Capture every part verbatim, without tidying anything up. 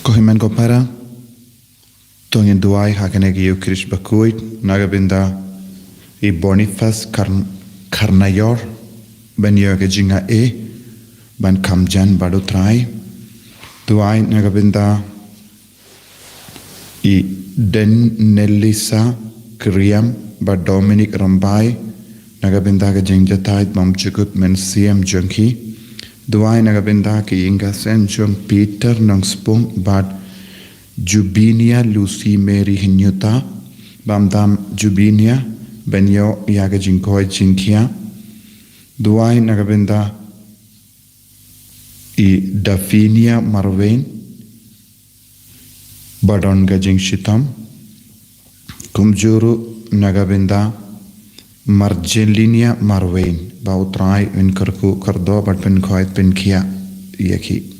Ko hynmen ko para, to ngin duwai ha kane ka Eucharist bakhuid na ka bynta i Boniface Kar-, Karnaior, ban ïoh ka jingaiei ban kham jan bad u Trai. Duwai na ka bynta i Denelisa Kriam bad Dominic Rambai, na ka bynta ka jingjahthait bymjukut mynsiem jong ki. Duwai na ka bynta ki ïing ki sem jong Peter Nongspung bad Jubinia Lucy Mary Hynñiewta, bam dam Jubinia, ban ïoh ïa ka jingkoit jingkhiah. Duwai na ka bynta i Davinia Marwein, ba don ka jingshitom. Kumjuh ruh na ka bynta Marjelinia Marwein, ba u Trai un kyrkhu kyrdoh bad pynkhoit pynkhiah ïa ki.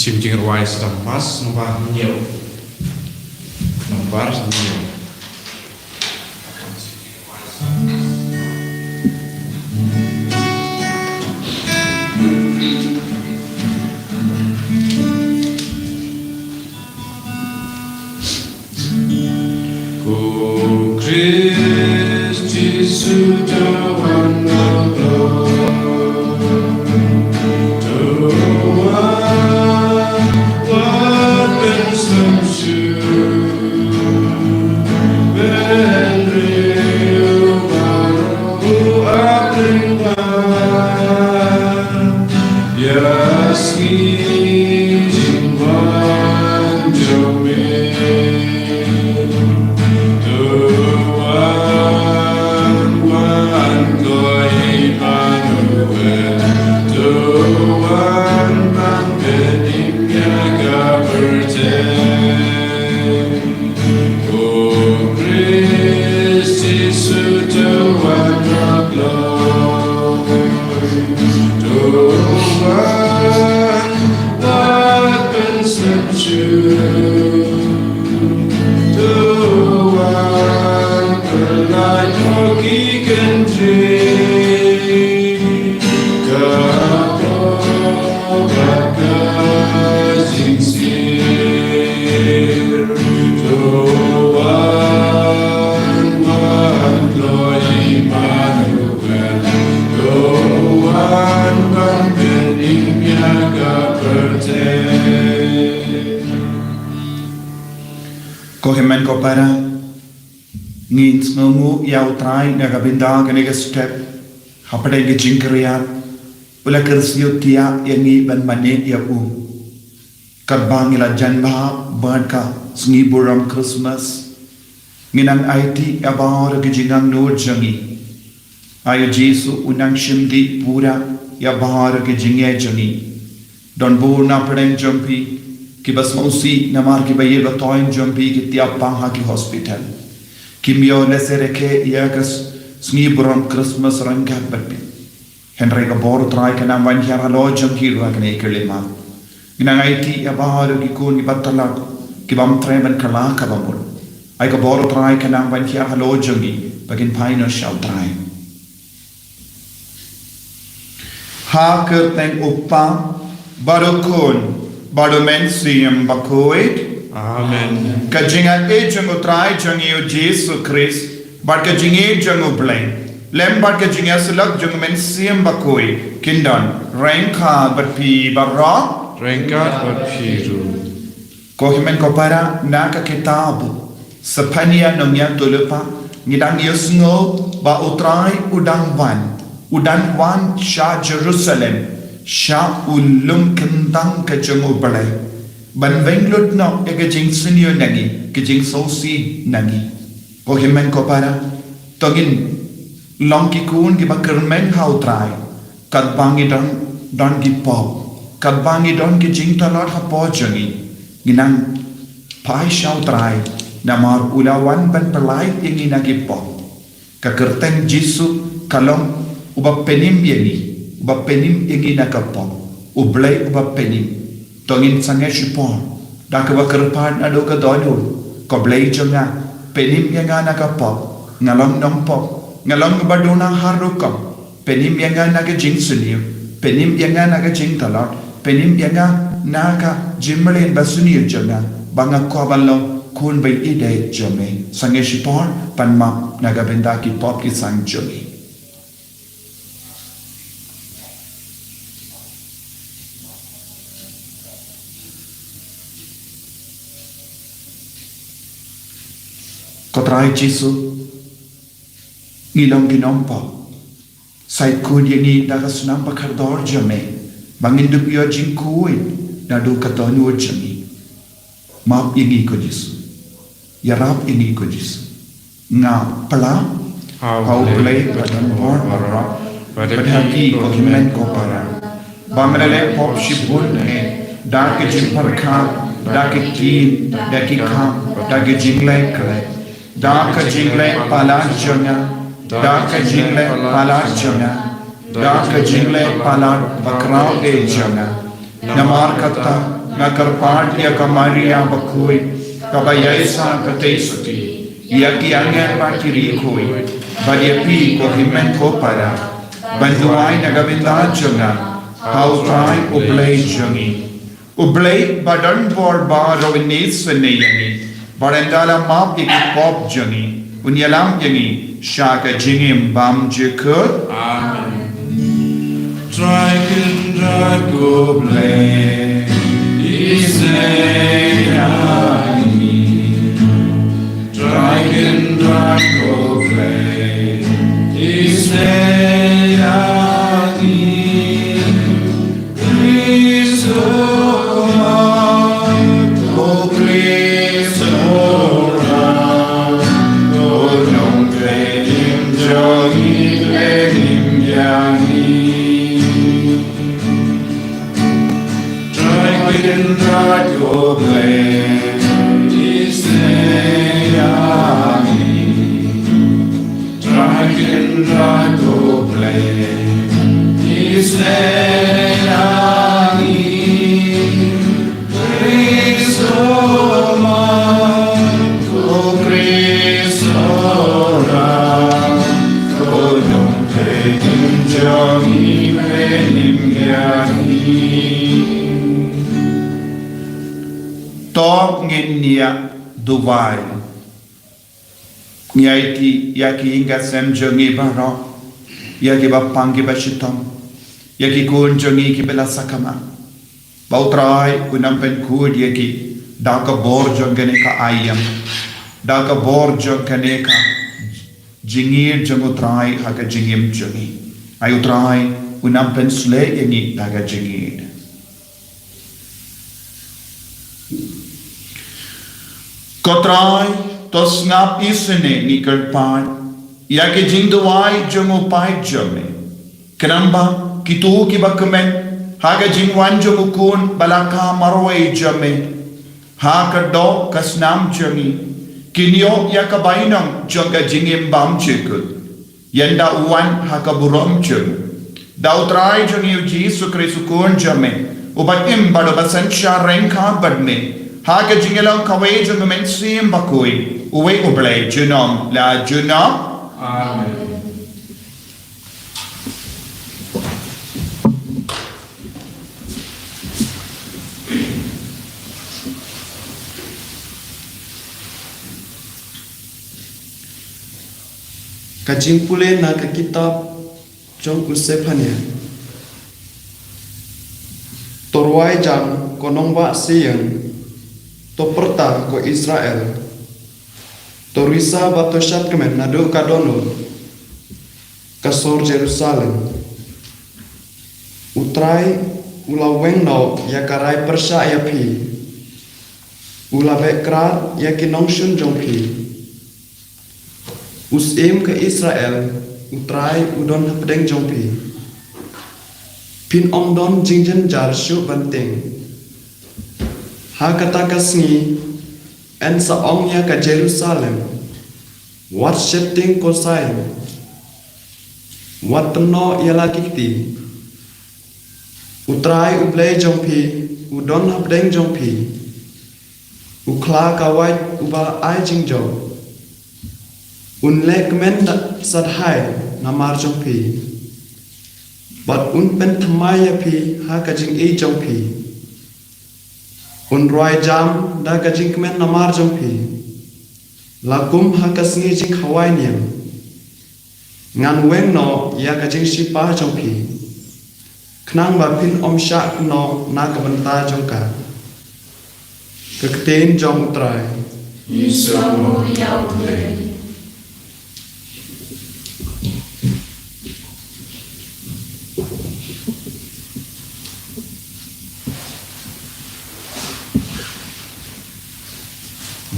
Shim jingrwai sdang Mass nombar hynñiew. Nombar hynñiew. Ko Khrist Jisu, to wan noh gloi, to wan, wan ban slem shuh, ban riew baroh u Aplyngba. Ïa sngi jingwan jong me, to wan, wan ko Immanuel, to wan ban pynim ïa ka pyrthei. Ko Khrist Jisu, to wan noh gloi, to wan, wan ban slem shuh, to wan pynlait noh ki kynthei. Ka Ko hynmen ko para, ngin sngewnguh ïa u Trai na ka bynta kane ka step. Hapdeng ka jingkyrïat, u la kyrsiew thiah ïa ngi ban mane ïa u. Katba ngi la jan bha bad ka sngi burom Christmas, ngi nang aiti ïa baroh ki jingangnud jong ngi. Ai u Jisu u nang shim dih pura ïa baroh ki jingeh jong ngi. Don bun na pdeng jong phi kiba sngewsih namar kiba ïeit ba thoiñ jong phi ki tiap pang ha ki hospital. Kim ïoh lehse rakhe ïa ka s-, sngi burom Christmas ryngkat bad phi. Hynrei ka bor u Trai ka nang wan hiar halor jong ki ruh ha kane ka lynti. Ngi nang aiti ïa baroh ki khun kiba tyllak, ki bym treh ban kylla kaba mut. Ai ka bor u Trai ka nang wan hiar halor jong ngi ba kin phai noh sha u Trai. Ha ka kyrteng u Kpa, bad u Khun, bad u Mynsiem Bakhuid. Amen. Ka jingaiei jong u Trai jong ngi u Jisu Khrist, bad ka jingïeit jong u Blei, lem bad ka jingïasyllok jong u Mynsiem Bakhuid, kin don ryngkat bad phi baroh. Ryngkat bad phi ruh. Ko hynmen ko para, na ka kitab Sephania Nongïathuhlypa, ngi dang ïohsngew ba u Trai u dang wan, u dang wan sha Jerusalem, sha u lum kyntang ka jong u Blei. ban weng lut noh ïa ka jingsniew na ngi, ka jingsngewsih na ngi. Ko hynmen ko para, to ngin long ki khun kiba kyrmen ha U Trai, katba ngi don, don ki pop, katba ngi don ki jingtlot hapoh jong ngi, ngin nang phai sha U Trai, namar u la wan ban pynlait ïa ngi na ki pop. Ka kyrteng Jisu ka long uba pynim ïa ngi, uba pynim ïa ngi na ka pop, U Blei uba pynim. To ngin sangeh shipor da kaba kyrpad naduh ka dohnud: Ko Blei jong nga, pynim ïa nga na ka pop, nga long nongpop, nga long uba duna har rukom. Pynim ïa nga na ka jingsniew, pynim ïa nga na ka jingtlot, pynim ïa nga na ka jingmlien basniew jong nga, ba nga kwah ban long khun ba ïeit jong me. Sangeh shipor ban map na ka bynta ki pop ki sang jong ngi. Ko Trai Jisu, ngi long ki nongpop. Sa ïeit khuid ïa ngi da ka snam ba kordor jong me, ba ngin dup ïoh jingkhuid naduh ka dohnud jong ngi. Map ïa ngi ko Jisu. Ïarap ïa ngi ko Jisu. Nga pla ha U Blei ba don bor baroh, bad ha phi ko hynmen ko para, ba me la leh pop shibun eh da ka jingpyrkhat, da ka ktien, da ki kam, da ka jingleh khleh, da ka jingleh palat jong nga, da ka jingleh palat jong nga, da ka jingleh palat bakhraw eh jong nga. Namar kata nga kyrpad ïa ka Maria bakhuid, kaba ïaisah ka tei suti, ïa ki angel bad ki riewkhuid, bad ïa phi ko hynmen ko para, ban duwai na ka bynta jong nga ha U Trai U Blei jong ngi. U Blei ba don bor baroh un isynei ïa ngi, bad ynda la map ïa ki pop jong ngi, un ïalam ïa ngi sha ka jingim bymjukut. Amen. Trai Kynrad ko Blei, isynei ïa ngi. Trai Kynrad ko Blei, isynei ïa ngi. Khrist, ko Khrist, ko Khrist, ko Khrist, Trai Kynrad ko Blei, isynei ïa ngi. Trai Kynrad ko Blei, isynei ïa ngi. Khrist, ko Khrist, ko Khrist, ko Khrist, To ngin ïa duwai. Ngi aiti ïa ki ïing ki sem jong ngi baroh, ïa kiba pang kiba shitom, ïa ki khun jong ngi kiba la sakma. Ba U Trai un nang pynkhuid ïa ki da ka bor jong kane ka aïom, da ka bor jong kane ka jingïeit jong U Trai ha ka jingim jong ngi. Ai U Trai un nang pynshlei ïa ngi da ka jingïeit. Ko Trai, to sngap isynei, ngi kyrpad, ïa ki jingduwai jong u paid jong me. Khnang ba kito kiba kmen ha ka jingwan jong u Khun ba la kha marwei jong me ha ka doh ka snam jong ngi, kin ïoh ïa ka bainong jong ka jingim bymjukut. Ynda u wan ha ka burom jong u. Da U Trai jong ngi U Jisu Khrist U Khun jong me, uba im bad uba synshar ryngkat bad me ha ka jingïalong kawei jong U Mynsiem Bakhuid, uwei U Blei junom la junom. Amen. Ka jingpule na ka kitab jong u Sephania. To rwai jam ko nongbah Sion, to pyrta ko Israel. To risa bad to shad kmen naduh ka dohnud ka sor Jerusalem. U Trai u la weng noh ïa ka rai pyrshah ïa phi. U la beh krad ïa ki nongshun jong phi. U syiem ka Israel, U Trai u don hapdeng jong phi. Phin ym don jingjynjar shuh ban tieng. Ha kata ka sngi yn sa ong ïa ka Jerusalem, wat sheptieng kosai, wat pynnoh ïa la ki kti. U Trai U Blei jong phi u don hapdeng jong phi. U khla ka wait uba ai jingjop. Un leh kmen da sadhai namar jong phi, bad un pynthymmai ïa phi ha ka jingïeit jong phi. Un rwai jam da ka jingkmen namar jong phi, la kum ha ka sngi jingkhawai niam. Ngan weng noh ïa ka jingshipa jong phi, khnang ba phin ym shah kynnoh na ka bynta jong ka. Ka ktien jong U Trai. Ngi sngewbha ïa U Blei.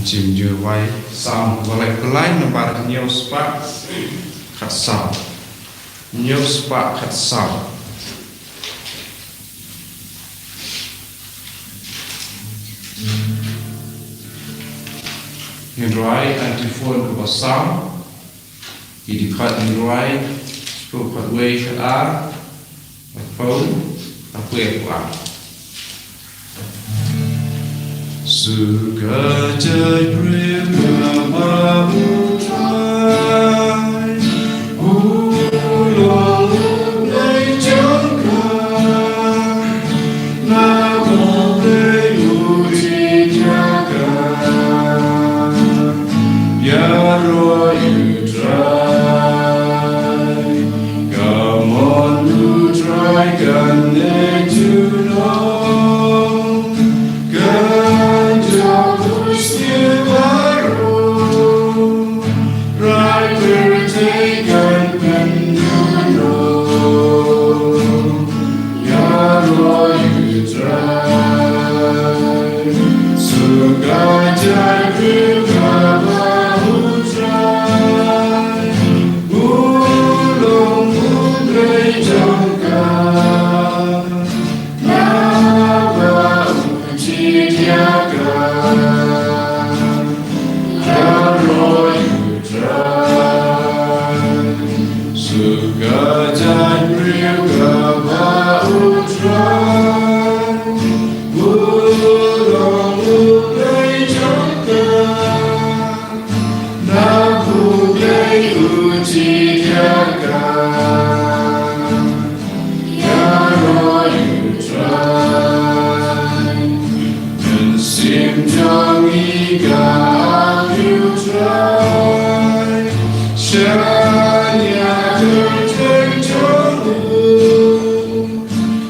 Jingïarap Salm ba laiphew lai, nambar hynñiew spah khatsaw. Hynñiew spah khatsaw. Ngin rwai antiphon kaba saw. Ki dkhot ngin rwai, shiphew khatwei, khatar, khatphew, khatphew, khatar. Suka jait briew kaba U Trai, u long U Blei jong ka. Naba U Blei u jied ïa ka. Ïaroh ïa U Trai. Ka mon U Trai kan leh junom. Kan jop u sniew baroh. Rai pyrthei kan pynduh noh. Ïaroh ïa U Trai. Suka jait briew kaba U Trai u long U Blei jong ka. Naba u jied ïa ka. Ïaroh ïa U Trai. Suka jait briew kaba U Trai u long U Blei jong ka. Naba U Blei u jied ïa ka. Ïaroh ïa U Trai. Mynsiem jong ngi ka ap ïa U Trai. Shaniah kyrteng jong u.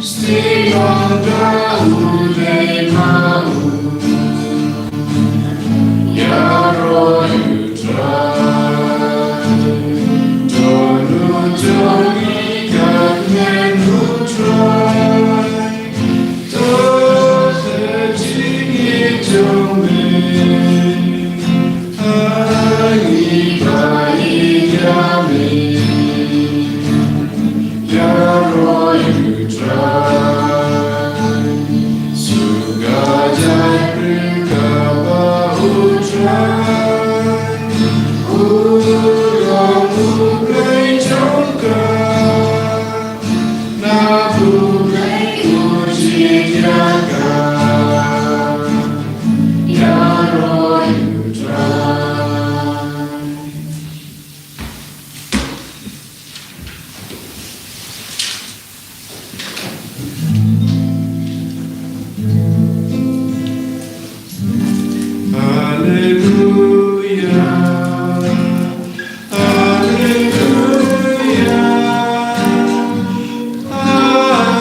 Sting ong da u dei ma u. Ïaroh ïa U Trai. To nud jong ngi ka kmen U Trai. To theh jingïeit jong me. Ha ngi ba ïeit ïa me. Ïaroh ïa U Trai. Suka jait briew kaba U Trai u long U Blei jong ka. Naba U Blei u jied ïa ka. Ïaroh ïa U Trai. Haleluya. Haleluya.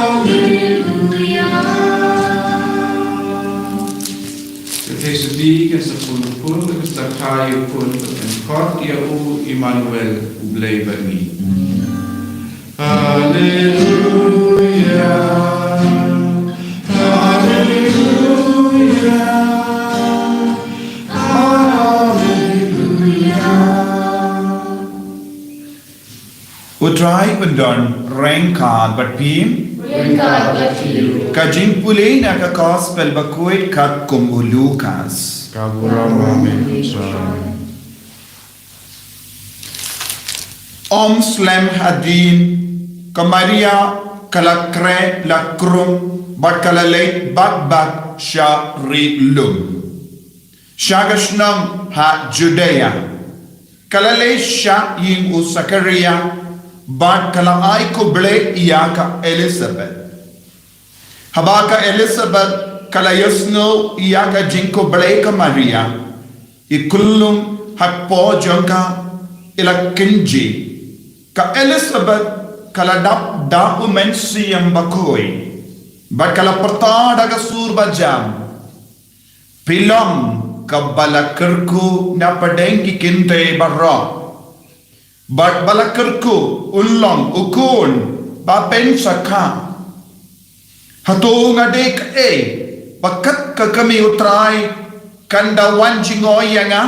Haleluya. Ka theisotti kan sa pun pun, kan sa kha ïa u pun, kan khot ïa u Immanuel, U Blei bad ngi. Haleluya, haleluya. Trai un don ryngkat bad phi. Ryngkat bad phi. Ka jingpule na ka Gospel bakhuid katkum u Lukas. Ka burom ïa me, Trai. Ym slem hadien, ka Maria ka la khreh la krung bad ka la leit bak bak sha ri lum, sha ka shnong ha Judea. Ka la leit sha ïing u Sakaria bad ka la ai khublei ïa ka Elisabet. Haba ka Elisabet ka la ïohsngew ïa ka jingkhublei ka Maria, i khyllung hapoh jong ka i la kynjih. Ka Elisabet ka la dap da u Mynsiem Bakhuid bad ka la pyrta da ka sur bajam: Phi long kaba la kyrkhu na pdeng ki kynthei baroh, bad ba la kyrkhu un long u khun ba pynshah. Hato nga dei kaei ba kat ka kmie u Trai kan da wan jngoh ïa nga?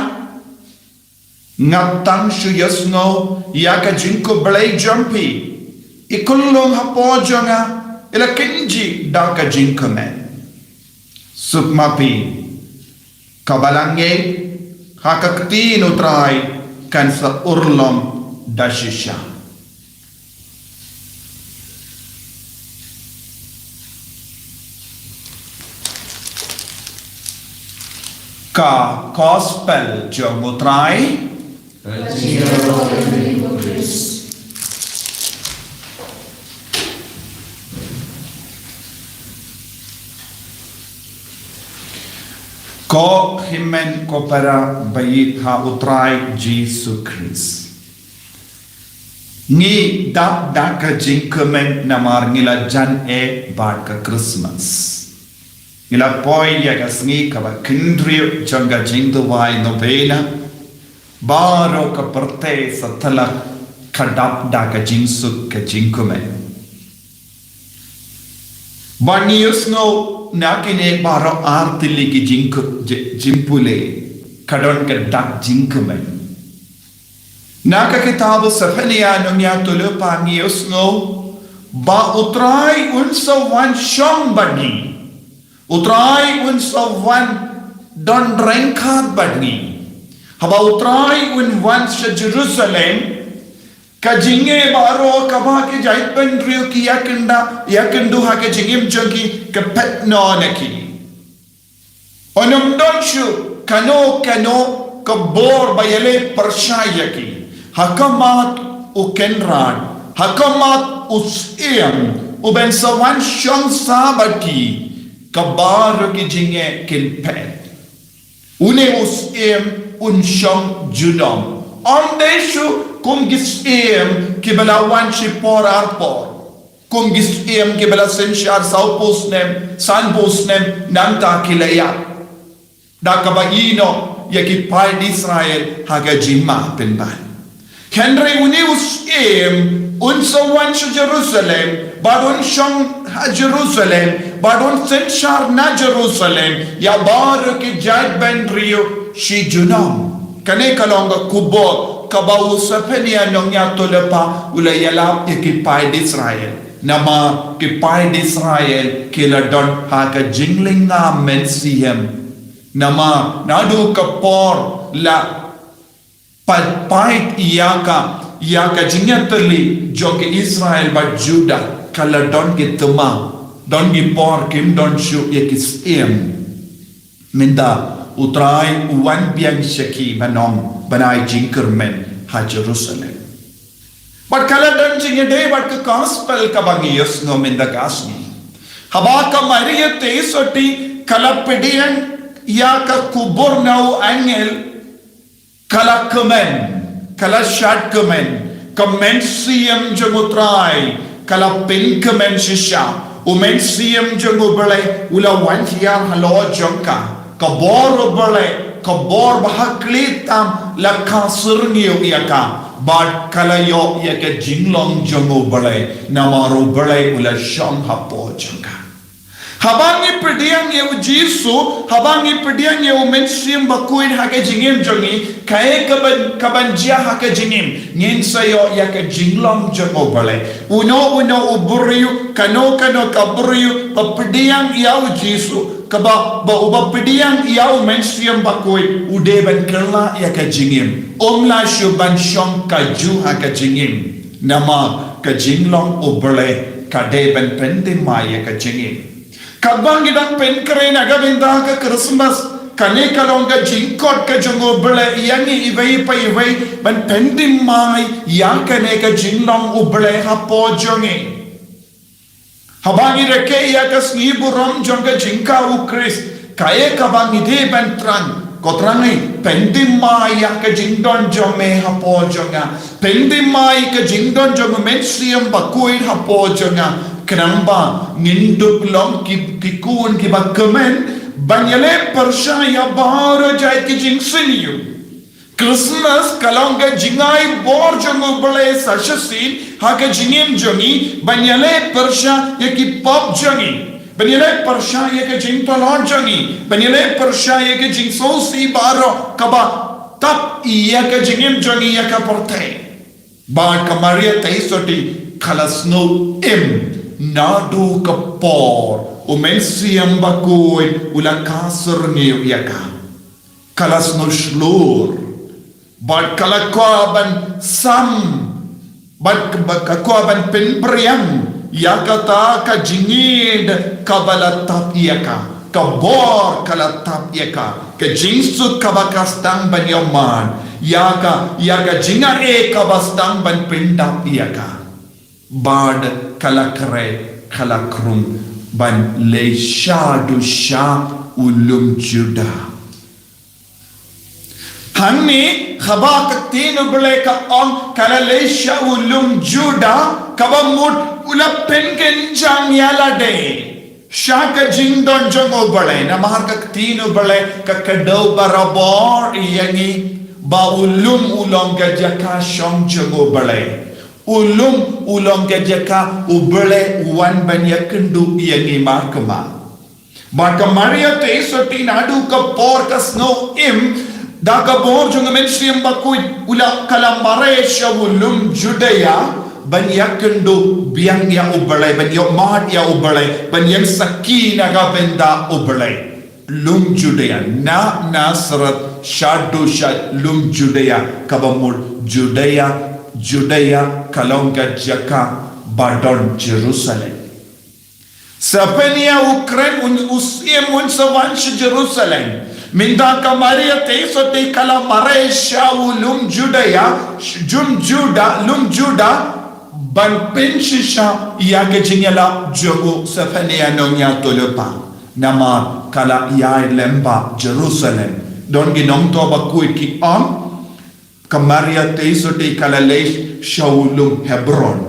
Nga tang shu ïohsngew ïa ka jingkhublei jong phi, i khyllung hapoh jong nga i la kynjih da ka jingkmen. Suk ma phi, kaba la ngeit ha ka ktien u Trai kan sa urlong da shisha. Ka Gospel jong u Trai. Ko hynmen ko para ba ïeit ha u Trai Jisu Khrist. Ngi dap da ka jingkmen namar ngi la jan eh bad ka Christmas. Ngi la poi ïa ka sngi kaba khynriew jong ka jingduwai novena. Baroh ka pyrthei satlak ka dap da ka jingsuk ka jingkmen. Ba ngi ïohsngew na kine baroh ar tylli ki jingkut, ji-, jingpule ka don ka dak jingkmen. Na ka kitab u Sephania nongïathuhlypa ngi ïohsngew ba u Trai un sa wan shong bad ngi. U Trai un sa wan don ryngkat bad ngi. Haba u Trai un wan sha Jerusalem, ka jingeh baroh kaba ki jaitbynriew ki ïakynduh, ïakynduh ha ka jingim jong ki ka phet noh na ki. Ym don shuh kano kano ka bor ba ïaleh pyrshah ïa ki. Ha khmat u Kynrad, ha khmat u Syiem, u ban sa wan shong sah bad ki, ka baroh ki jingeh kin phet. Une u Syiem un shong junom. Ym dei shuh kum ki syiem kiba la wan shipor arpor. Kum ki syiem kiba la synshar sawphew snem, sanphew snem, nangta ki la ïap. Da kaba ïehnoh ïa ki paid Israel ha ka jingma pynban. Hynrei une u Syiem un sa wan sha Jerusalem, bad un shong ha Jerusalem, bad un synshar na Jerusalem ïa baroh ki jaitbynriew shi junom. Kane ka long ka khubor kaba u Sephania nongïathuhlypa u la ïalap ïa ki paid Israel. Namar ki paid Israel ki la don ha ka jinglynga mynsiem. Namar naduh ka por la pait, pait ïa ka, ïa ka jingïatylli jong ki Israel bad Judah, ka la don ki thma, don ki por kim don shuh ïa ki syiem. Mynta u Trai u wan biang sha ki ban ong, ban ai jingkyrmen ha Jerusalem. Bad ka la don jingïadei bad ka gospel kaba ngi ïohsngew mynta ka sngi. Haba ka Maria Theisotti ka la pdiang ïa ka khubor na u angel, ka la kmen, ka la shad kmen, ka mynsiem jong u Trai ka la pynkmen shisha. U mynsiem jong u Blei u la wan hiar halor jong ka. Ka bor u Blei, ka bor ba ha khlieh tam la ka syrngiew ïa ka. Bad ka la ïoh ïa ka jinglong jong u Blei, namar u Blei u la shong hapoh jong ka. Haba ngi pdiang ïa u Jisu, haba ngi pdiang ïa u Mynsiem Bakhuid ha ka jingim jong ngi, kaei kaban, kaban jia ha ka jingim, ngin sa ïoh ïa ka jinglong jong u Blei. Uno uno u briew, kano kano ka briew ba pdiang ïa u Jisu, kaba, ba uba pdiang ïa u Mynsiem Bakhuid, u dei ban kylla ïa ka jingim. Um lah shuh ban shong kajuh ha ka jingim. Namar ka jinglong u Blei ka dei ban pynthymmai ïa ka jingim. Katba ngi dang pynkhreh na ka bynta ka Christmas, kane ka long ka jingkhot ka jong u Blei ïa ngi iwei pa iwei ban pynthymmai ïa kane ka jinglong u Blei hapoh jong ngi. Haba ngi rakhe ïa ka sngi burom jong ka jingkha u Khrist, kaei kaba ngi dei ban thrang? Ko thrang ei, pynthymmai ïa ka jingdon jong me hapoh jong nga. Pynthymmai ka jingdon jong u Mynsiem Bakhuid hapoh jong nga. Khnang ba ngin dup long ki, ki khun kiba kmen ban ïaleh pyrshah ïa baroh jait ki jingsniew. Christmas ka long ka jingai bor jong u Blei sa shisien ha ka jingim jong ngi, ban ïaleh pyrshah ïa ki pop jong ngi, ban ïaleh pyrshah ïa ka jingtlot jong ngi, ban ïaleh pyrshah ïa ka jingsngewsih baroh kaba tap ïa ka jingim jong ngi, ïa ka pyrthei. Bad ka Maria Theisotti ka la sngew im naduh ka por u Mynsiem Bakhuid u la kha syrngiew ïa ka. Ka la sngew shlur. Bad ka la kwah ban sam. Bad ka, bad ka kwah ban pynpriang ïa kata ka jingïeid kaba la tap ïa ka. Ka bor ka la tap ïa ka. Ka jingsuk kaba ka sdang ban ïohmad ïa ka, ïa ka jingaiei kaba sdang ban pyndap ïa ka. Bad ka la khreh, ka la khrum ban leit shaduh sha u lum Juda. Hangne haba ka ktien u Blei ka ong ka la leit sha u lum Juda, kaba mut u la pynkynjang ïa lade sha ka jingdon jong u Blei. Namar ka ktien u Blei ka kdew barabor ïa ngi ba u lum u long ka jaka shong jong u Blei. U lum u long ka jaka u Blei u wan ban ïakynduh ïa ngi markhmat. Bad ka Maria Theisotti naduh ka por ka sngew im da ka bor jong u Mynsiem Bakhuid, u la, ka la mareh sha u lum Judea ban ïakynduh biang ïa u Blei, ban ïohmad ïa u Blei, ban ïeng sakhi na ka bynta u Blei. Lum Judea, na Nazareth shaduh sha lum Judea, kaba mut Judea, Judea ka long ka jaka ba don Jerusalem. Sefania u kren, un, u siem un sa wan sha Jerusalem. Mynta ka Maria Theisotti ka la mareh sha u lum Judea, lum Juda, lum Juda, ban pynshisha ïa ka jingïalap jong u Sefania nongïathuhlypa. Namar ka la ïaid lem bad Jerusalem. Don ki nongthoh bakhuid ki ong, ka Maria Theisotti ka la leit sha u lum Hebron.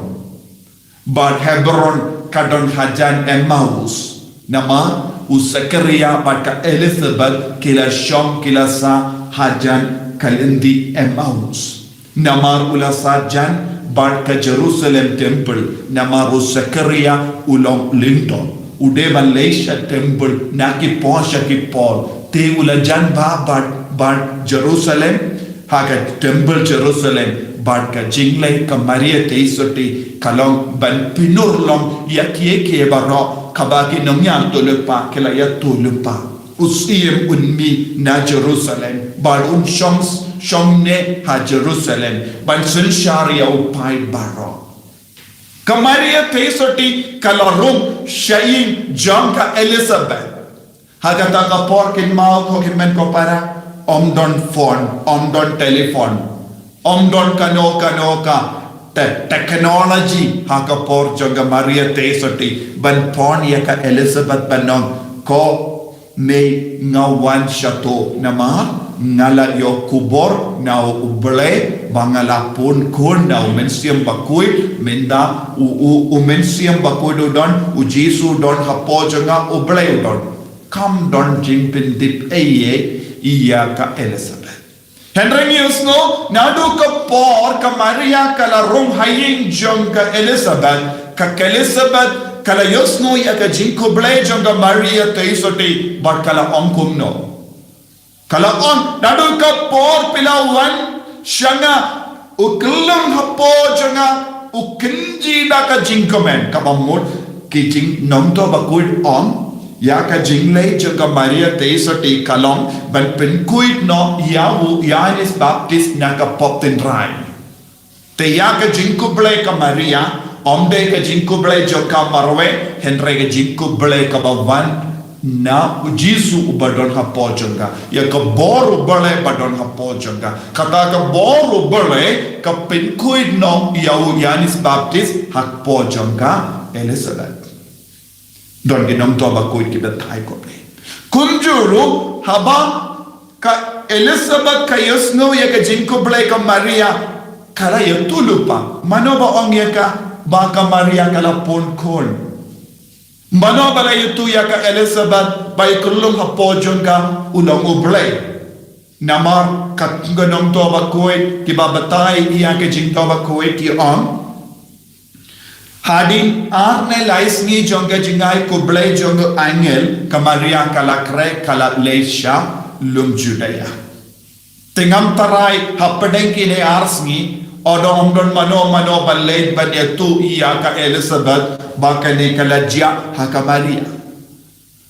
Bad Hebron ka don hajan Emmaus. Namar u Sakaria bad ka Elizabeth ki la shong, ki la sah hajan ka lynti Emmaus. Namar u la sah jan bad ka Jerusalem temple, namar u Sakaria u long lyngdoh. U dei ban leit sha temple na ki por sha ki por. Te u la jan bha bad, bad Jerusalem, ha ka temple Jerusalem, bad ka jingleit ka Maria Theisotti ka long ban pynurlong ïa kiei kiei baroh kaba ki nongïathuhlypa ki la ïathuhlypa. U siem un mih na Jerusalem, bad un shong, shong ne ha Jerusalem ban synshar ïa u paid baroh. Ka Maria Theisotti ka la rung sha ïing jong ka Elizabeth. Ha kata ka por kynmaw ko kynmen ko para, ym don phone, ym don telephone, ym don kano kano ka te-, technology ha ka por jong ka Maria Theisotti ban phone ïa ka Elizabeth ban ong, ko mei, nga wan shato namar nga la ïoh khubor na u Blei ba nga la pun khun na u Mynsiem Bakhuid, mynta u, u, u Mynsiem Bakhuid u don, u Jisu u don hapoh jong nga, u Blei u don. Kam don jingpyntip ei ei ïa ka Elizabeth. Hynrei ngi ïohsngew naduh ka por ka Maria ka la rung ha ïing jong ka Elizabeth, ka, ka Elizabeth Ka la ïohsngew ïa ka jingkhublei jong ka Maria Theisotti bad ka la ong kumno? Ka la ong, naduh ka por phi la wan sha nga, u khyllung hapoh jong nga u kynjih da ka jingkmen. Kaba mut ki jing nongthoh bakhuid ong ïa ka jingleh jong ka Maria Theisotti ka long ban pynkhuid noh ïa u Ïoannis Baptist na ka pop tynrai. Te ïa ka jingkhublei ka Maria ym dei ka jingkhublei jong ka marwei, hynrei ka jingkhublei kaba wan na u Jisu uba don hapoh jong ka. Ïa ka bor u Blei ba don hapoh jong ka. Kata ka bor u Blei ka pynkhuid noh ïa u Ïoannis Baptist hapoh jong ka Elizabeth. Don ki nongthoh bakhuid kiba tharai kumne. Kumjuh ruh haba ka Elizabeth ka ïohsngew ïa ka jingkhublei ka Maria, ka la ïathuhlypa. Mano ba ong ïa ka ba ka Maria ka la pun khun? Mano ba la ïathuh ïa ka Elizabeth ba i khyllung hapoh jong ka u long u Blei? Namar katto katne ki nongthoh bakhuid kiba batai ïa ka jingthoh bakhuid ki ong, hadien ar ne lai sngi jong ka jingai khublei jong u angel, ka Maria ka la khreh, ka la leit sha lum Judia. Te ngam tharai hapdeng kine ar sngi, hato ym don mano mano ba leit ban ïathuh ïa ka Elizabeth ba kane ka la jia ha ka Maria.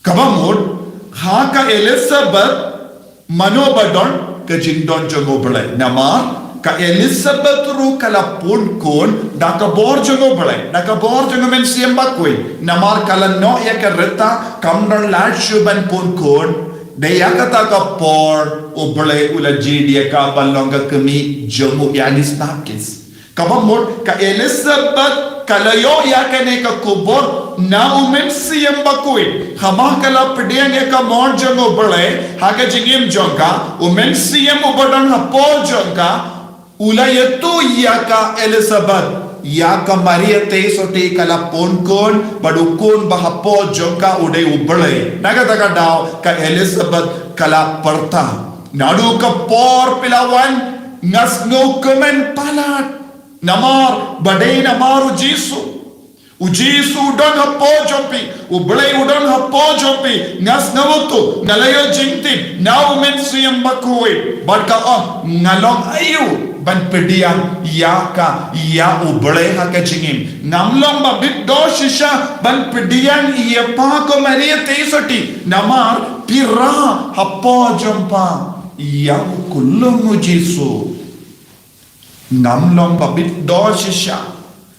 Kaba mut, ha ka Elizabeth mano ba don? Ka jingdon jong u Blei. Namar ka Elizabeth ruh ka la pun khun da ka bor jong u Blei, da ka bor jong u Mynsiem Bakhuid. Namar ka la noh ïa ka rta, kam don lad shuh ban pun khun. Dei ïa kata ka por u Blei u la jied ïa ka ban long ka kmie jong u Ïoannis Baptist. Kaba mut ka Elizabeth ka la ïoh ïa kane ka khubor na u Mynsiem Bakhuid. Haba ka la pdiang ïa ka mon jong u Blei ha ka jingim jong ka, u Mynsiem uba don hapoh jong ka u la ïathuh ïa ka Elizabeth, ïa ka Maria Theisotti ka la pun khun, bad u khun ba hapoh jong ka u dei u Blei. Na kata ka daw ka Elizabeth ka la pyrta, naduh ka por phi la wan nga sngewkmen palat. Namar ba dei namar u Jisu. U Jisu u don hapoh jong phi, u Blei u don hapoh jong phi, nga sngewthuh, nga la ïoh jingtip na u Mynsiem Bakhuid. Bad ka ong, nga long aïu ban pdiang ïa ka, ïa u Blei ha ka jingim? Ngam long ba bit doh shisha ban pdiang ïa pha ko Maria Theisotti, namar phi rah hapoh jong pha ïa u khyllung u Jisu. Ngam long ba bit doh shisha.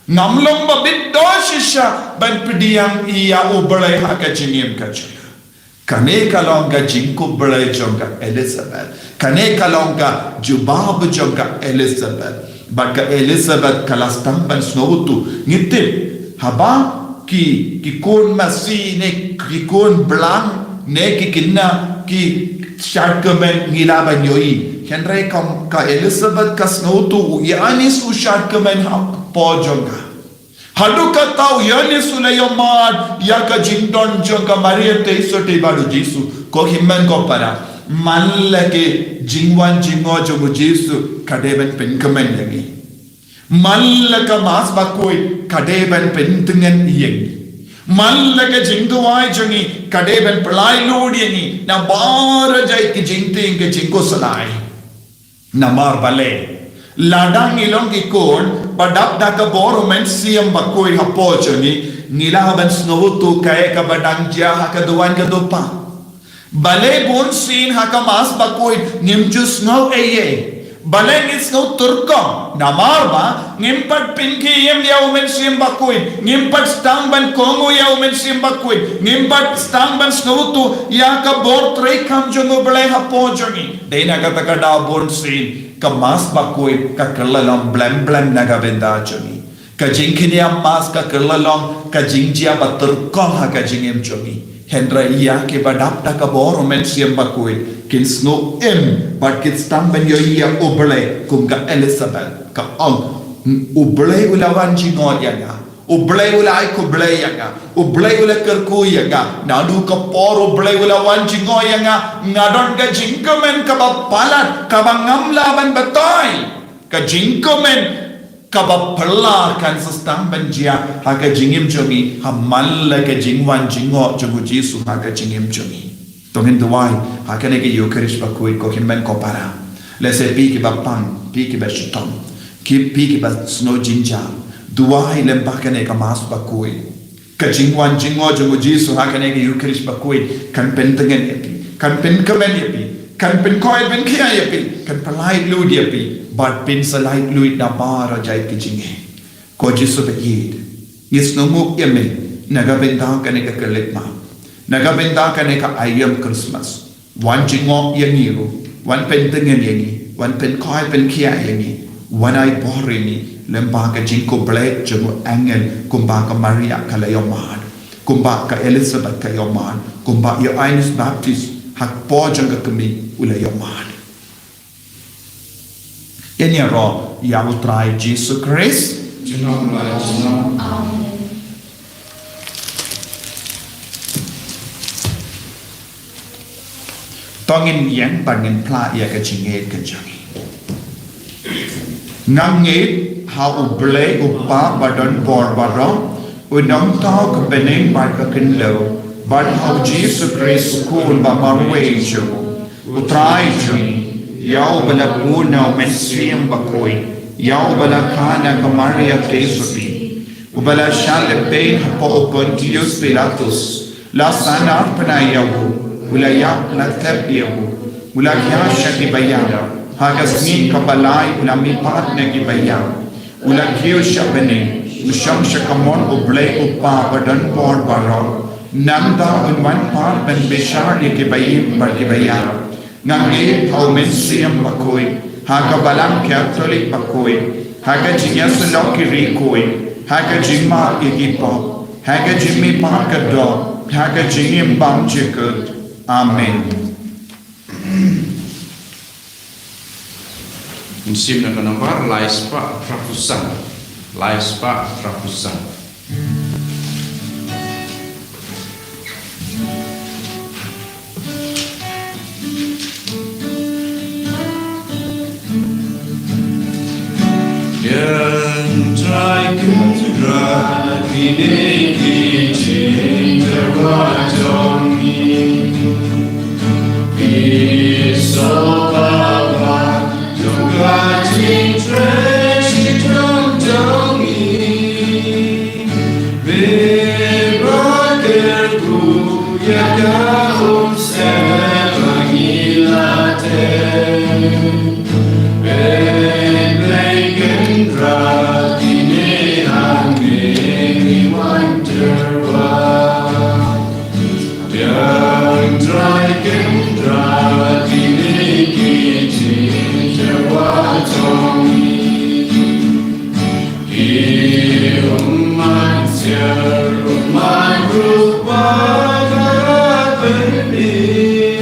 Ngam long ba bit doh shisha ban pdiang ïa u Blei ha ka jingim ka jong nga. Kane ka long ka jingkhublei jong ka Elizabeth. Kane ka long ka jubab jong ka Elizabeth. Bad ka Elizabeth ka la sdang ban sngewthuh. Ngi tip haba ki, ki khun masi ne ki khun blang ne ki khynnah ki shad kmen, ngi lah ban ïohi. Hynrei ka, ka Elizabeth ka sngewthuh u Ïoannis u shad kmen hapoh jong ka. Haduh katta u Ïoannis u la ïohmad ïa ka jingdon jong ka Maria Theisotti bad u Jisu. Ko hynmen ko para, man la ka jingwan jngoh jong u Jisu ka dei ban pynkmen ïa ngi. Man la ka Mass Bakhuid ka dei ban pyntngen ïa ngi. Man la ka jingduwai jong ngi ka dei ban pynlait lut ïa ngi na baroh jait ki jingtieng ki jingkhuslai. Namar balei, lada ngi long ki khun ba dap da ka bor u Mynsiem Bakhuid hapoh jong ngi, ngi lah ban sngewthuh kaei kaba dang jia ha ka duwan ka dupa. Balei bunsien ha ka Mass Bakhuid ngim ju sngew ei ei? Balei ngi sngew tyrkhong? Namar ba ngim pat pynkhie im ïa u Mynsiem Bakhuid, ngim pat sdang ban kohnguh ïa u Mynsiem Bakhuid, ngim pat sdang ban sngewthuh ïa ka bor treikam jong u Blei hapoh jong ngi. Dei na kata ka daw bunsien ka Mass Bakhuid ka kylla long blem blem na ka bynta jong ngi. Ka jingkhñiam Mass ka kylla long ka jingjia ba tyrkhong ha ka jingim jong ngi. Hynrei ïa kiba dap da ka bor u Mynsiem Bakhuid kin sngew im bad kin sdang ban ïohi ïa u Blei kum ka Elizabeth. Ka ong, u Blei u la wan jngoh ïa nga. U Blei u la ai khublei ïa nga. U Blei u la kyrkhu ïa nga. Naduh ka por u Blei u la wan jngoh ïa nga, nga don ka jingkmen kaba palat kaba ngam lah ban batai. Ka jingkmen Kaba phylla kan sa sdang ban jia ha ka jingim jong ngi, ha man la ka jingwan jingngooh jong u Jisu ha ka jingim jong ngi. To ngin duwai ha kane ka Ïukharist bakhuid, ko hynmen ko para. Lehse phi kiba pang, phi kiba shitom, ki phi kiba sngewjynjar, duwai lyngba kane ka Mass bakhuid. Ka jingwan jingngooh jong u Jisu ha kane ka Ïukharist bakhuid kan pyntngen ïa phi, kan pynkmen ïa phi, kan pynkhuid pynkhiah ïa phi, kan pynlait luid ïa phi, bad phin sa lait luid na baroh jait ki jingeh. Ko Jisu ba ïeit, ngi sngewnguh ïa me na ka bynta kane ka khyllipmat, na ka bynta kane ka aïom Khristmas. Wan jingngooh ïa ngi ruh, wan pyntngen ïa ngi, wan pynkhuid pynkhiah ïa ngi, wan ai bor ïa ngi lyngba ka jingkhublei jong u angel, kumba ka Maria ka la ïohmad, kumba ka Elizabeth ka ïohmad, kumba Ïoannis Baptist ha ka por jong ka kmie u la ïohmad. Ngin ïaroh ïa u Trai Jisu Khrist. Junom la junom. Amen. To ngin ïeng bad ngin phla ïa ka jingngeit ka jong ngi. Nga ngeit ha U Blei U Kpa ba don bor baroh, U Nongthaw ka bneng bad ka khyndew, bad ha U Jisu Khrist U Khun ba marwei jong U Trai jong ngi, ïa uba la bun na U Mynsiem Bakhuid, ïa uba la kha na ka Maria Theisotti, uba la shah lehbeiñ hapoh u Pontius Pilatus, la sahnarphna ïa u, u la ïap, la thep ïa u, u la hiar sha kiba ïap, ha ka sngi kaba lai u la mihpat na kiba ïap, u la kiew sha bneng, u shong sha kamon U Blei U Kpa ba don bor baroh. Nangta un wan pat ban bishar ïa kiba im bad kiba ïap. Nga ngeit ha U Mynsiem Bakhuid, ha ka Balang Katholik bakhuid, ha ka jingïasyllok ki riewkhuid, ha ka jingmap ïa ki pop, ha ka jingmihpat ka doh, ha ka jingim bymjukut. Amen. Ngin shim na ka nombar lai spah phra phew san. Lai spah phra phew san. Ïa Trai Kynrad, kine ki jingtyrwa jong ngi. Phi sngewbha ba jong ka jingtrei shitom jong ngi, me ba kyrkhu ïa ka umsem ba ngi la tei. Phi Blei Kynrad, kine hangne ngi wan tyrwa. Ïa Trai Kynrad, kine ki jingtyrwa jong ngi. Ki ummat siar, ummat ruh bad ka pynmih.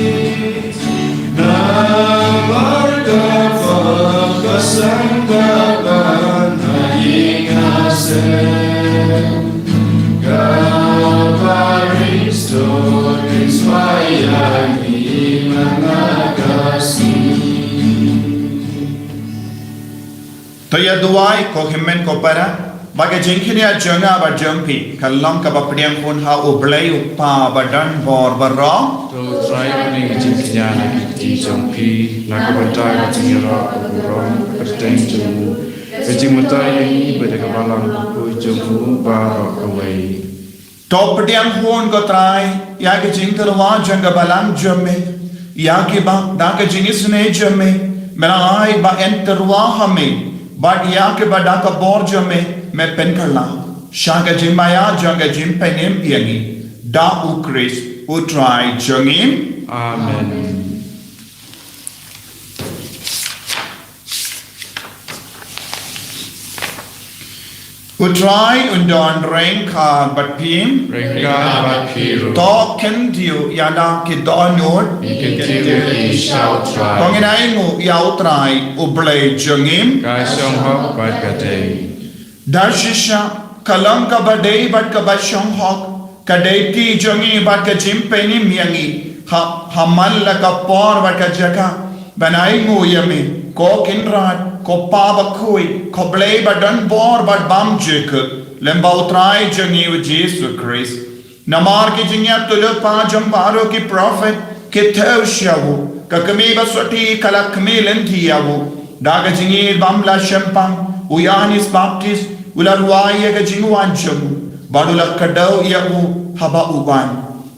Namar ka pop ka seng ka ban ha ïing ha sem. Ka Khrist u pynshai ïa ngi man la ka sngi. To ïa duwai, ko hynmen ko para, ba ka jingkynnoh jong nga bad jong phi kan long kaba pdiang hun ha U Blei U Kpa ba don bor baroh. To Trai pynïeng ka jingkynnoh na ki kti jong phi, na ka bynta ka jingïarap ka burom ka kyrteng jong u, ka jingmyntoi ïa ngi bad ïa ka balang bakhuid jong u baroh kawei. To pdiang hun ko Trai ïa ka jingtyrwa jong ka balang jong me, ïa kiba da ka jingisynei jong me me la ai ba yn tyrwa ha me, bad ïa kiba da ka bor jong me me pynkylla sha ka jingmaïa jong ka jingpynim ïa ngi, da U Khrist U Trai jong ngi. Amen. U Trai un don ryngkat bad phi. Ryngkat bad phi ruh. To kyntiew ïa la ki dohnud. Ngi kyntiew ïa ki sha U Trai. To ngin ainguh ïa U Trai U Blei jong ngi. Ka shong hok bad ka dei. Da shisha ka long kaba dei bad kaba shong hok, ka dei kti jong ngi bad ka jingpynim ïa ngi, ha, ha man la ka por bad ka jaka, ban ainguh ïa me, Ko Kynrad, ko Pa bakhuid, ko Blei badonbor bad bymjukut, lem bad U Trai jong ngi U Jisu Khrist. Namar ki jingïatyllupa jong baroh ki prophet ki thew sha u, ka kmie basotti ka la khmih lynti ïa u. Da ka jingïeit bym la shempang, u Ïoannis Baptist u la rwai ïa ka jingwan jong u, bad u la kdew ïa u haba u wan.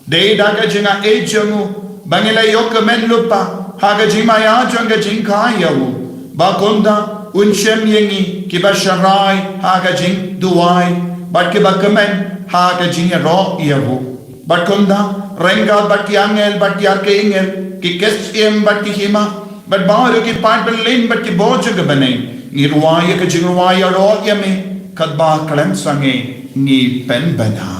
Dei da ka jingaiei jong u ba ngi la ïoh kmen lypa ha ka jingmaïa jong ka jingkha ïa u, ba kumta un shem ïa ngi kiba sharai ha ka jingduwai, bad kiba kmen ha ka jingïaroh ïa u. Bad kumta, ryngkat bad ki angel bad ki archangel, ki ksiem bad ki hima, bad baroh ki paid bymlien bad ki bor jong ka bneng, ngi rwai ïa ka jingrwai ïaroh ïa me, katba khlem sangeh ngi pynbna.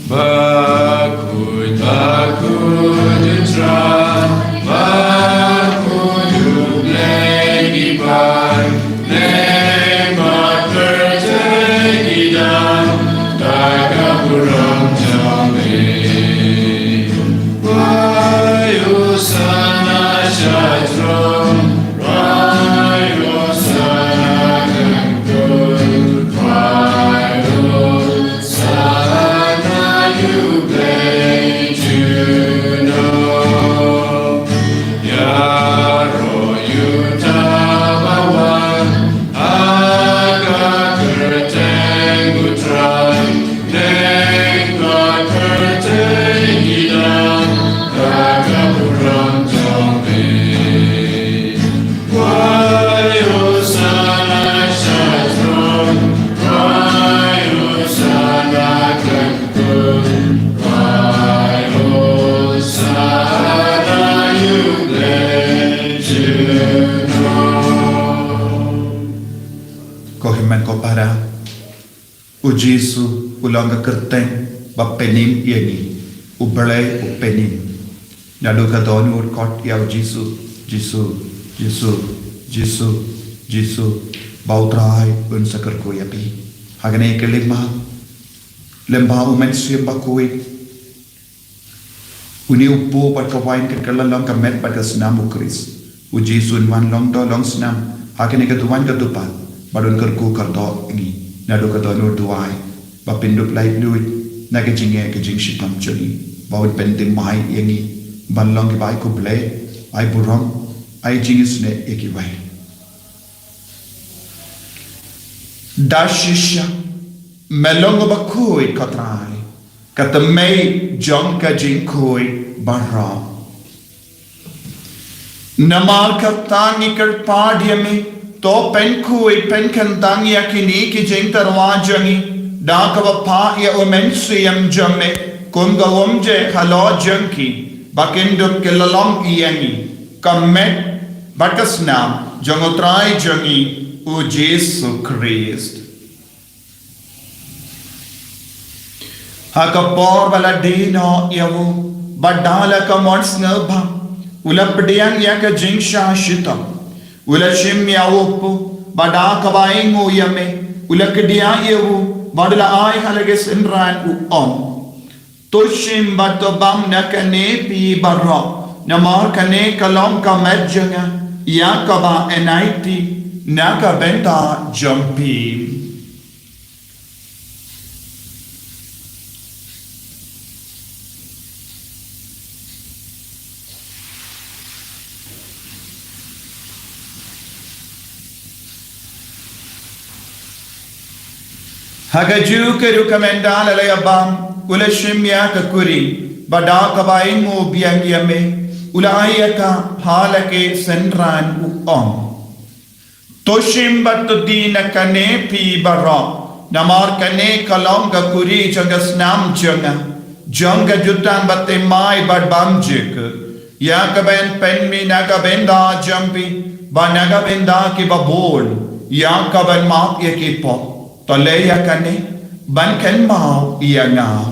Bakhuid, bakhuid U Trai, bakhuid U Blei ki paid, lyngba pyrthei ki don da ka burom jong me. Wai Hosana sha throne, wai Hosana kan kut, wai Hosana ïa U Blei junom. Ïaroh ïa uta ba wan ha ka kyrteng U Trai, lyngba pyrthei ki don da ka burom jong me. Wai Hosana sha throne, wai Hosana kan kut, wai Hosana ïa U Blei junom. Ko hynmen ko para, U Jisu u long ka kyrteng ba pynim ïa ngi, U Blei u pynim. Naduh ka daw ngi khot ïa U Jisu, Jisu, Jisu, Jisu, Jisu, ba U Trai un sa kyrkhu ïa phi. Ha kane ka lima, lem bad U Mynsiem Bakhuid, une u pop bad ka wain ka la long ka met bad ka snam U Khrist. U Jisu un wan long doh long snam ha kane ka duwan ka dupan, bad un kyrkhu kyrdoh ïa ngi. Naduh ka daw ngi duwai ba phin dup laitluid na ka jingeh ka jingshitom jong ngi, ba un pynthymmai ïa ngi ban long kiba ai khublei, ai burom, ai jingisynei ïa kiwei. Da shisha me long uba khuid, ko Trai, ka tymmen jong ka jingkhuid baroh. Namar kata ngi kyrpad ïa me, to pynkhuid pynkyntang ïa kine ki jingtyrwa jong ngi da kaba phah ïa U Mynsiem jong me kum ka umjing halor jong ki, ba kin dup ki la long ïa ngi ka met bad ka snam jong U Trai jong ngi U Jisu Khrist. Ha ka por ba la die noh ïa u, bad da la ka mon sngewbha, u la pdiang ïa ka jingshah shitom, u la shim ïa u pop, bad da kaba ainguh ïa me, u la kdiah ïa u, bad u la ai ha la ki synran, u ong: To shim bad to bam na kane phi baroh, namar kane ka long ka met jong nga, ïa kaba yn aiti na ka bynta jong phi. Ha kajuh ka rukom ynda la ïa bam, u la shim ïa ka kuri, bad da kaba ainguh biang ïa me, u la ai ïa ka ha la ki synran, u ong: To shim bad to die na kane phi baroh, namar kane ka long ka kuri jong ka snam jong nga, jong ka jutang bathymmai bad bymjukut, ïa kaba yn pynmih na ka bynta jong phi bad na ka bynta kiba bun, ïa kaban map ïa ki pop. To leh ïa kane ban kynmaw ïa nga.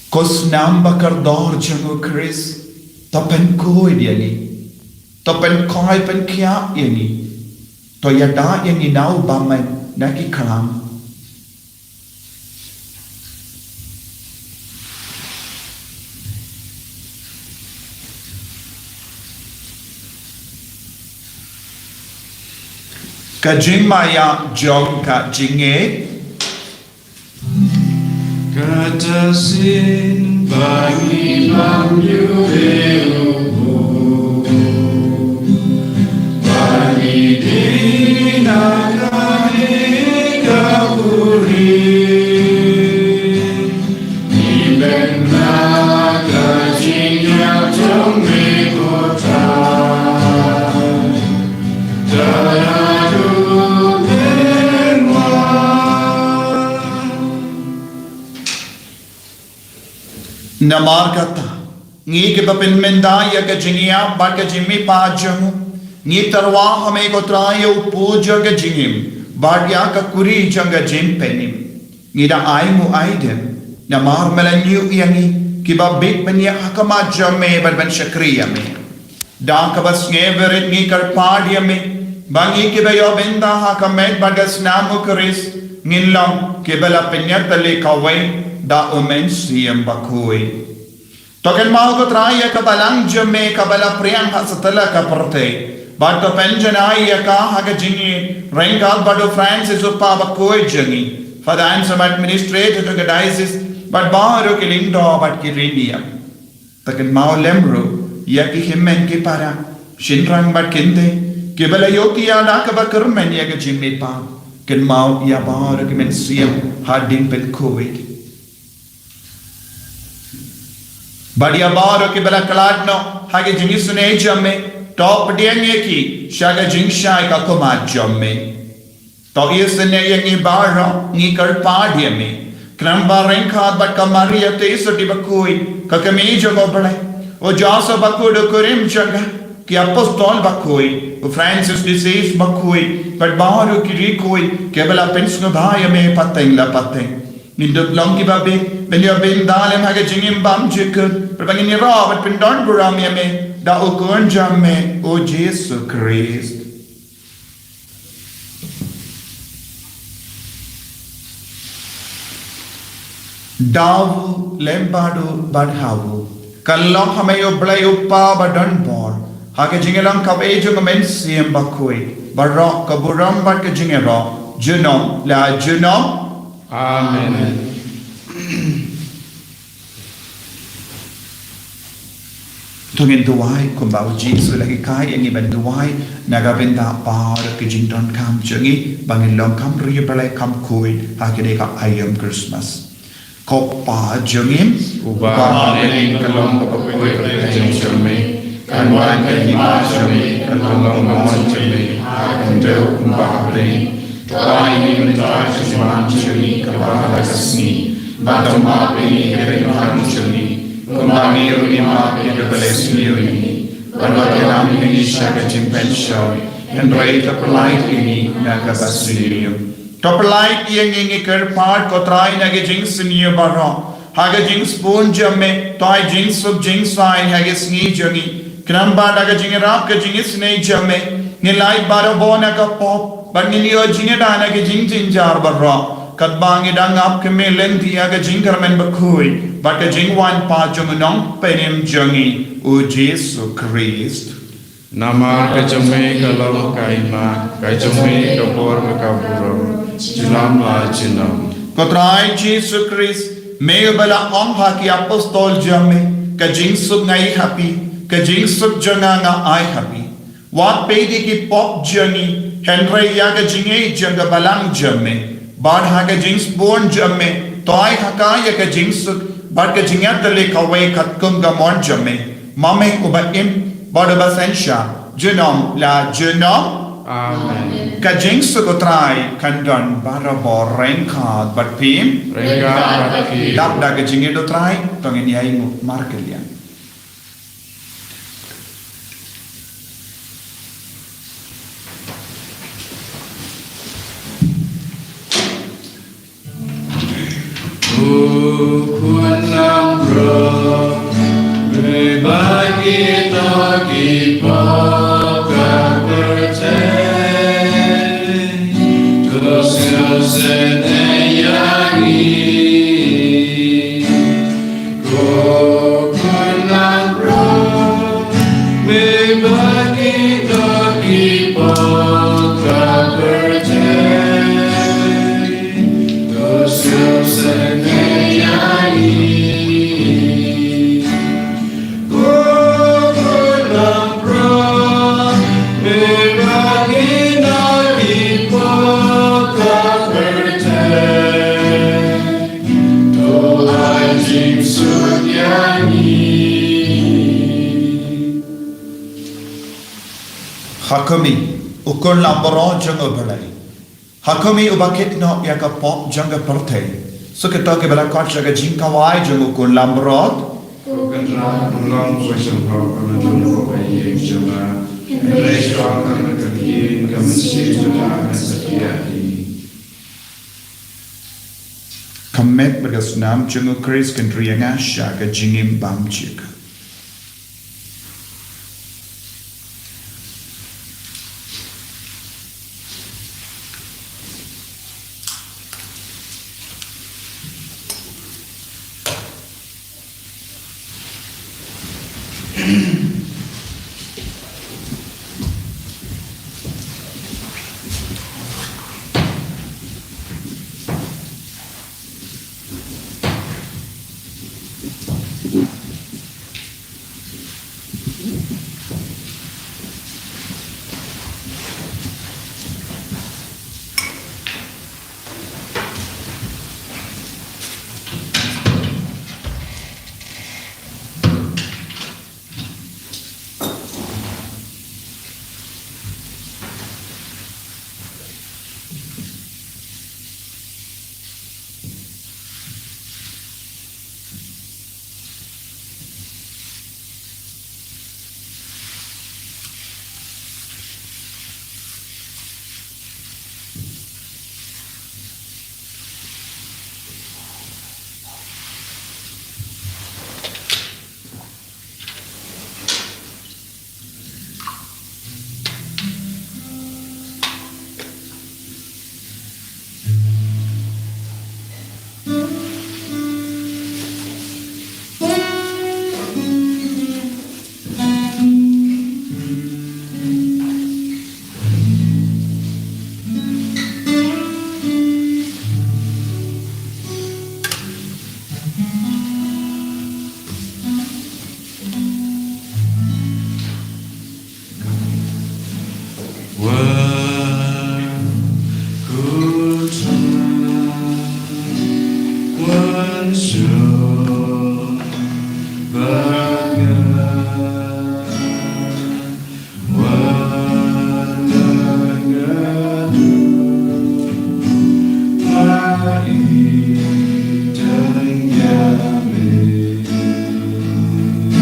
Ko snam ba kordor jong U Khrist, to pynkhuid ïa ngi, to pynkhuid pynkhiah ïa ngi, to ïada ïa ngi na u bymman na ki khlam. Ka jingmaïa jong ka jingngeit. Kata shisien ba ngi bam ïa u, ba ngi dei na kane ka buri. Ngi beh na ka jingïap jong me ko Trai. Namar kata, ngi kiba pynmynda ïa ka jingïap bad ka jingmihpat jong u, ngi tyrwa ha me ko Trai ïa u pud jong ka jingim bad ïa ka kuri jong ka jingpynim. Ngi da ai nguh ai dem namar me la ñiew ïa ngi kiba bit ban ïaid ha khmat jong me bad ban shakri ïa me. Da kaba sngewbha ngi kyrpad ïa me ba ngi kiba ïoh bynta ha ka met bad ka snam u Khrist ngin long kiba la pynïatylli kawei da u Mynsiem Bakhuid. To kynmaw ko Trai ïa ka balang jong me kaba la phriang ha satlak ka pyrthei bad to pynjanai ïa ka ha ka jingïeit ryngkat bad u Francis u Kpa Bakhuid jong ngi, Father Anselm administrator jong ka diocese bad baroh ki lyngdoh bad ki riewniam. To kynmaw lem ruh ïa ki hynmen ki para, shynrang bad kynthei kiba la ïoh ki ïa da kaba kyrmen ïa ka jingmihpat. Kynmaw ïa baroh ki mynsiem ha ding pynkhuid bad ïa baroh kiba la khlad noh ha ka jingisynei jong me. To pdiang ïa ki sha ka jingshai ka khmat jong me. To isynei ïa ngi baroh, ngi kyrpad ïa me. Khnang ba ryngkat bad ka Maria Theisotti Bakhuid, ka kmie jong u Blei, u Joseph Bakhuid u kurim jong ka, ki apostol bakhuid, u Francis de Sales Bakhuid bad baroh ki riewkhuid kiba la pynsngewbha ïa me pateng la pateng. Ngin dup long kiba bit ban ïoh bynta lem ha ka jingim bymjukut, bad ba ngin ïaroh bad pyndon burom ïa me da u Khun jong me u Jisu Khrist. Da u lem bad u bad ha u, ka long ha me u Blei u Kpa badonbor, ha ka jingïalang kaba ïeit jong u Mynsiem Bakhuid, baroh ka burom bad ka jingïaroh junom la junom. Amen. To ngin duwai kumba u Jisu u la hikai ïa ngi ban duwai na ka bynta baroh ki jingdonkam jong ngi ba ngin long kham riewblei kham khuid ha kane ka aïom Khristmas. Ko Kpa jong ngi uba ha bneng, ka long kaba khuid ka kyrteng jong me, kan wan ka hima jong me, kan long ka mon jong me ha khyndew kumba ha bneng. To ai ïa ngi mynta ka jingman jong ngi kaba ha ka sngi, bad to map ïa ngi ki kyrdan jong ngi, kumba ngi ruh ngi map ïa kiba leh sniew ïa ngi, bad wat ïalam ïa ngi sha ka jingpynshoi, hynrei to pyllait ïa ngi na kaba sniew. To pyllait ïa ngi, ngi kyrpad ko Trai, na ka jingsniew baroh. Ha ka jingsbun jong me, to ai jingsuk jingsaiñ ha ka sngi jong ngi. Khnang ba da ka jingïarap ka jingisynei jong me, ngin lait barabor na ka pop, bad ngin ïoh jingïada na ka jingjynjar baroh, katba ngi dang ap kmie lynti ha ka jingkyrmen bakhuid bad ka jingwan pat jong u Nongpynim jong ngi, u Jisu Khrist. Namar ka jong me ka long ka hima, ka jong me ka bor bad ka burom, junom la junom. Ko Trai Jisu Khrist, me uba la ong ha ki apostol jong me, ka jingsuk nga ai ha phi, ka jingsuk jong nga nga ai ha phi. Wat peit ïa ki pop jong ngi, hynrei ïa ka jingïeit jong ka balang jong me. Bad ha ka jingsbun jong me, to ai ha ka ïa ka jingsuk bad ka jingïatylli kawei katkum ka mon jong me. Ma me uba im bad uba synshar, junom la junom. Amen. Ka jingsuk u Trai kan don barabor ryngkat bad phi. Ryngkat bad phi. Dap da ka jingïeit u Trai, to ngin ïa ainguh markylliang. U khun langbrot, me ba ki to ki pop ka pyrthei, to sngewsynei ïa ngi. Ko khun langbrot, me ba ki to ki pop ka Ha khmih, u khun langbrot jong U Blei. Ha khmih uba kit noh ïa ka pop jong ka pyrthei. Sa kito kiba la kot sha ka jingkawai jong u khun langbrot. Ko Kynrad, u long uba shemphang, u long uba ïeit jong nga. Hynrei shuwa ka ïing ka mynsiem jong nga kan sa thiah hi. Ka met bad ka snam jong U Khrist kan ri ïa nga sha ka jingim bymjukut.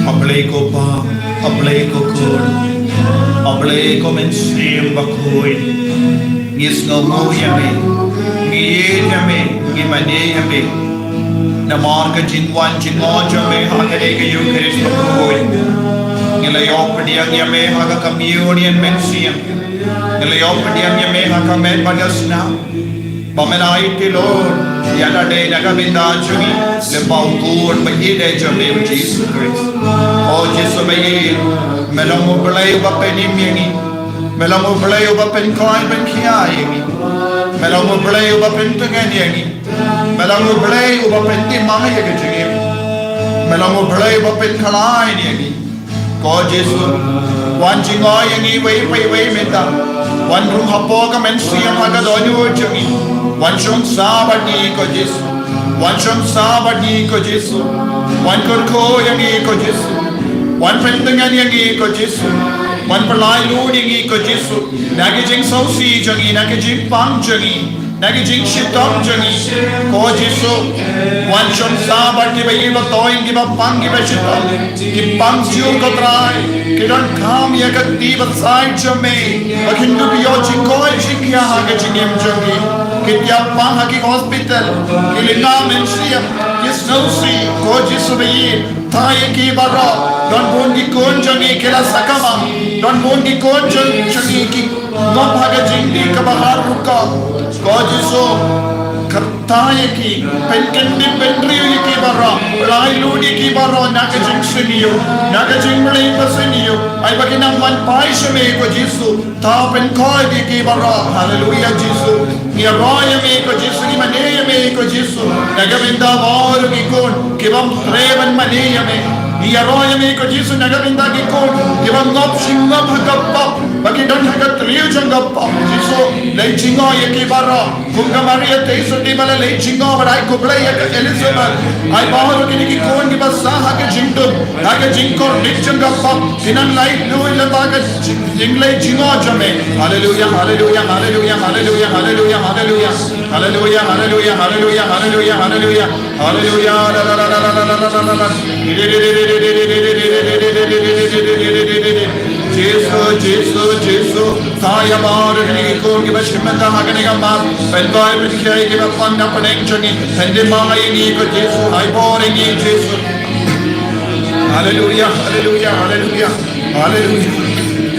A Blei ko Pa, A Blei ko Khun, A Blei ko Mynsiem Bakhuid. Ngi sngewnguh ïa me, ngi ïeit ïa me, ngi mane ïa me. Namar ka jingwan jingmut jong me ha kane ka Eukharist bakhuid. Ngi la ïoh pdiang ïa me ha ka communion mynsiem. Ngi la ïoh pdiang ïa me ha ka met bad ka snam. Ba me la ai tylli ïa lade na ka bynta jong ngi lyngba u Khun ba ïeit jong me, U Jisu Khrist. O Jisu ba ïeit, me long U Blei uba pynim ïa ngi. Me long U Blei uba pynkhoi pynkhia ïa ngi. Me long U Blei uba pyntngen ïa ngi. Me long U Blei uba pynthymmai ïa ka jingim. Me long U Blei uba pynkhlaiñ ïa ngi. Ko Jisu, wan jngoh ïa ngi iwei pa iwei mynta. Wan rung hapoh ka mynsiem ha ka dohnud jong ngi. Wan shong sah bad ngi ko Jisu. Wan shong sah bad ngi ko Jisu. Wan kyrkhu ïa ngi ko Jisu. Wan pyntngen ïa ngi ko Jisu. Wan pynlait lut ïa ngi ko Jisu. Na ki jingsngewsih jong ngi, na ki jingpang jong ngi. Na ki jingshitom jong ngi. Ko Jisu, wan shong sah bad kiba ïeit ba toh, kiba pang kiba shitom. Ki pang shuh ko Trai. Ki donkam ïa ka kti ba sait jong me. Ba kin dup ïoh jingkoit jingkhiah ha ka jingim jong ki. Ki tiap pang ha ki hospital. Ki lyngba mynsiem. Ki sngewsih. Ko Jisu ba ïeit. Thait ïa ki baroh. Don bun ki khun jong ngi ki la sakma. Don bun ki khun jong, jong ngi ki ngop ha ka jingdih kaba har rukom. Ko Jisu, kyrta ïa ki, pynkyndit pynriew ïa ki baroh, pynlait lut ïa ki baroh na ka jingsniew, na ka jingmlien ba sniew. Ai ba kin nang wan phai sha me ko Jisu, to pynkoit ïa ki baroh. Haleluia Jisu. Ngi ïaroh ïa me ko Jisu, ngi mane ïa me ko Jisu. Na ka bynta baroh ki khun, ki bym treh ban mane ïa me. Ngi ïaroh ïa me ko Jisu na ka bynta ki khun kiba ngop shi ngop ha ka pop, ba ki don ha ka tyrwa jong ka pop. Jisu, leit jngoh ïa ki baroh. Kum ka Maria Theisotti ba la leit jngoh bad ai khublei ïa ka Elizabeth. Ai ba baroh kine ki khun kiba sah ha ka jingdum, ha ka jingkordit jong ka pop, kin nang lait noh lyngba ka jing, jingleit jngoh jong me. Haleluia, haleluia, haleluia, haleluia, haleluia, haleluia. Haleluia, haleluia, haleluia, haleluia, haleluia. Haleluia. La, la, la. Jisu, Jisu, Jisu. Sa ïa baroh kine ki khun kiba shim bynta ha kane ka mass. Pynkoit pynkhie ïa kiba pang na pdeng jong ngi. Pyndem ïa ngi ko Jisu, ai bor ïa ngi Jisu. Haleluia, haleluia, haleluia. Haleluia.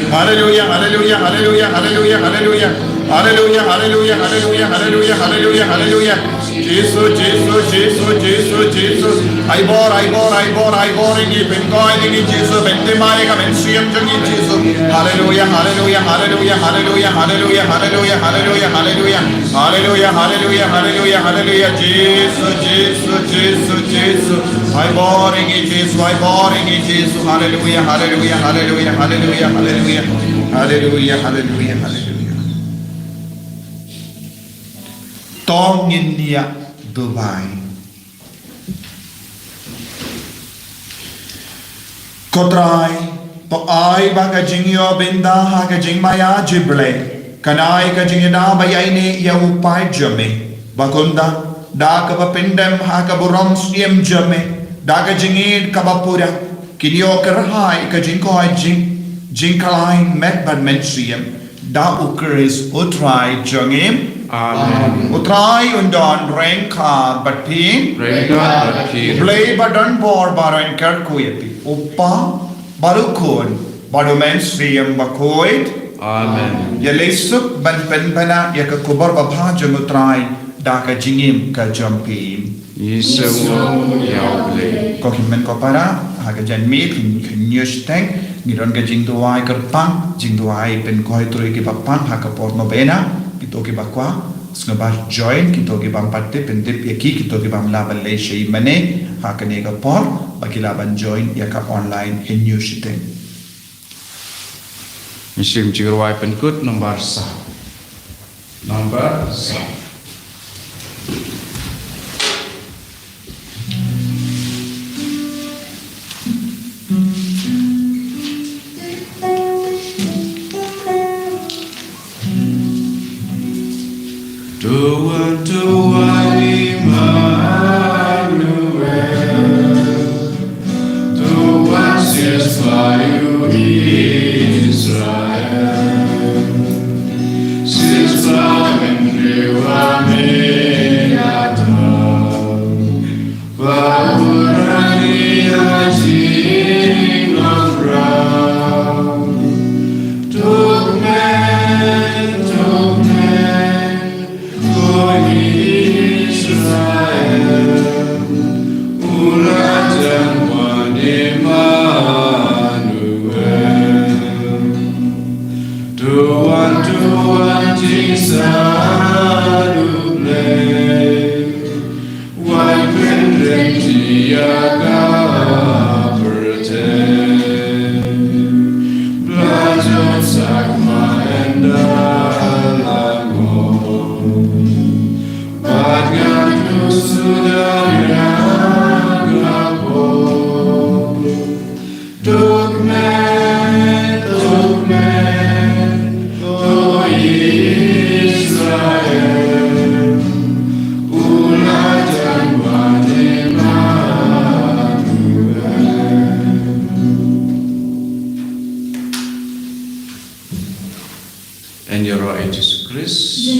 Haleluia, haleluia, haleluia, haleluia, haleluia. Haleluia, haleluia, haleluia, haleluia, haleluia, haleluia. Jisu, Jisu, Jisu, Jisu, Jisu. Ai bor, ai bor, ai bor, ai bor ïa ngi, pynkoit ïa ngi Jisu, pynthymmai ïa ka mynsiem jong ngi Jisu. Haleluia, haleluia, haleluia, haleluia, haleluia, haleluia, haleluia, haleluia. Haleluia, haleluia, haleluia, haleluia. Jisu, Jisu, Jisu, Jisu. Ai bor ïa ngi Jisu, ai bor ïa ngi Jisu. Haleluia, haleluia, haleluia, haleluia, haleluia. Haleluia, haleluia, haleluia. To ngin ïa duwai. Ko Trai, to ai ba ka jingïoh bynta ha ka jingmaïa jong U Blei kan ai ka jingïada ba ïaineh ïa u paid jong me. Ba kumta, da kaba pyndem ha ka burom syiem jong me, da ka jingïeit kaba pura, kin ïoh kyrhai ka jingkoit jing, jingkhlaiñ met bad mynsiem. Da U Khrist U Trai jong ngi. Amen. U Trai un don ryngkat bad phi. Ryngkat bad phi. Blei ba don bor ba ryngkat kyrkhu ïa phi. U Kpa, bad U Khun, bad U Mynsiem Bakhuid. Amen. Ïaleh suk ban pynbna ïa ka khubor babha jong U Trai da ka jingim ka jong phi. Ngi sngewnguh ïa U Blei. Ko hynmen ko para, ha ka janmiet, hynñiew shiteng, ngi don ka jingduwai kyrpang, jingduwai pynkoit ruh ïa kiba pang ha ka por novena, kito kiba kwah sngewbha join, kito ki bym pat tip pyntip ïa ki, kito ki bym lah ban leit sha ïingmane ha kane ka por, ba ki lah ban join ïa ka online hynñiew shiteng. Mynsiem jingrwai pynkut nombar saw. Nombar saw. To wan, to wan Immanuel, to wan shisha ïa u Israel, shisha mynta wan ïa ta. Ba u rani ha jingmraw. To kmen, to kmen, ko Israel, u la jan wan Immanuel. To wan, to wan, jingsan U Blei. Wan pynrem ïa ka pyrthei. Ba jong sakma ynda la ngop. Bad ngan kyntu suda ïa ka pop. To kmen, to kmen, ko Israel, u la jan wan Immanuel. Yn ïaroh ïa Jisu Khrist.